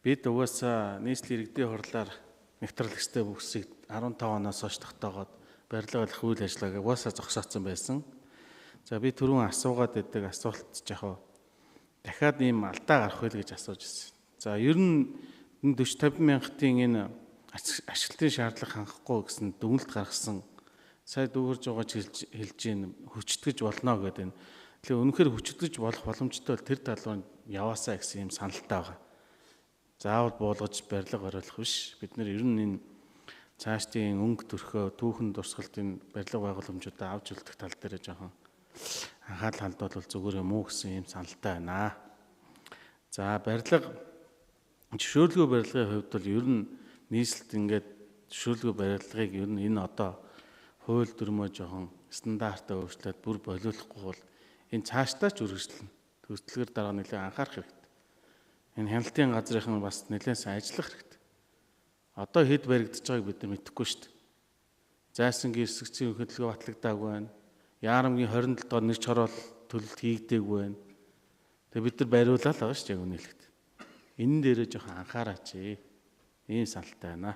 Бид угаасаа нийслэлийн иргэдийн хурлаар нэгтрэлгэстэй бүхсийг 15 оноос хойш тогтоогоод барилга барих үйл ажиллагааг угаасаа зогсоодсон байсан. За би түрүүн асуугаад байдаг асуулт жахав дахиад ийм алдаа гарах үйл гэж асууж ирсэн. За ер нь энэ 40 50 мянгатын энэ ашиглалтын шаардлага хангахгүй гэсэн дүгнэлт гаргасан. Сая дүүрж байгаа ч хэлж гин хүчтгэж болно гэдэг энэ. Тэгэхээр үнэхээр хүчтгэж болох боломжтой бол тэр тал руу яваасаа гэсэн юм саналтай байгаа. Заавал буулгаж барилга бариулах биш. Бид нэр ер нь энэ цаашдын өнгө төрхөө түүхэн дурсгалт энэ барилга байгууламжуудаа авч үлдэх тал дээр жоохон анхаарал хандвал зүгээр юм уу гэсэн юм саналтай байна. За барилга зөвшөөрлгүй барилгын хувьд бол ер нь нийслэлд ингээд зөвшөөрлгүй барилгыг ер нь энэ одоо хууль дүрмөө жоохон стандартаа өөрчлөөд бүр болиулахгүй бол энэ цаашдаа ч үргэлжлэнэ. Төслөөр дараа нэлээд анхаарах хэрэгтэй. Энэ хяналтын газрынхан бас нэлээд сайн ажиллах хэрэгтэй. Одоо хэд баригдаж байгааг бид нар мэдэхгүй шүү дээ. Зайсангийн эсэгцийн хөдөлгөөн батлагдаагүй байна. Яарамгийн 27 дугаар нэр чороол төлөлт хийгдээгүй байна. Тэгээ бид нар бариулаа л байгаа шүү дээ яг үнэлэхэд. Энэ дээрээ жоохон анхаараач. Ийм саналтай байна.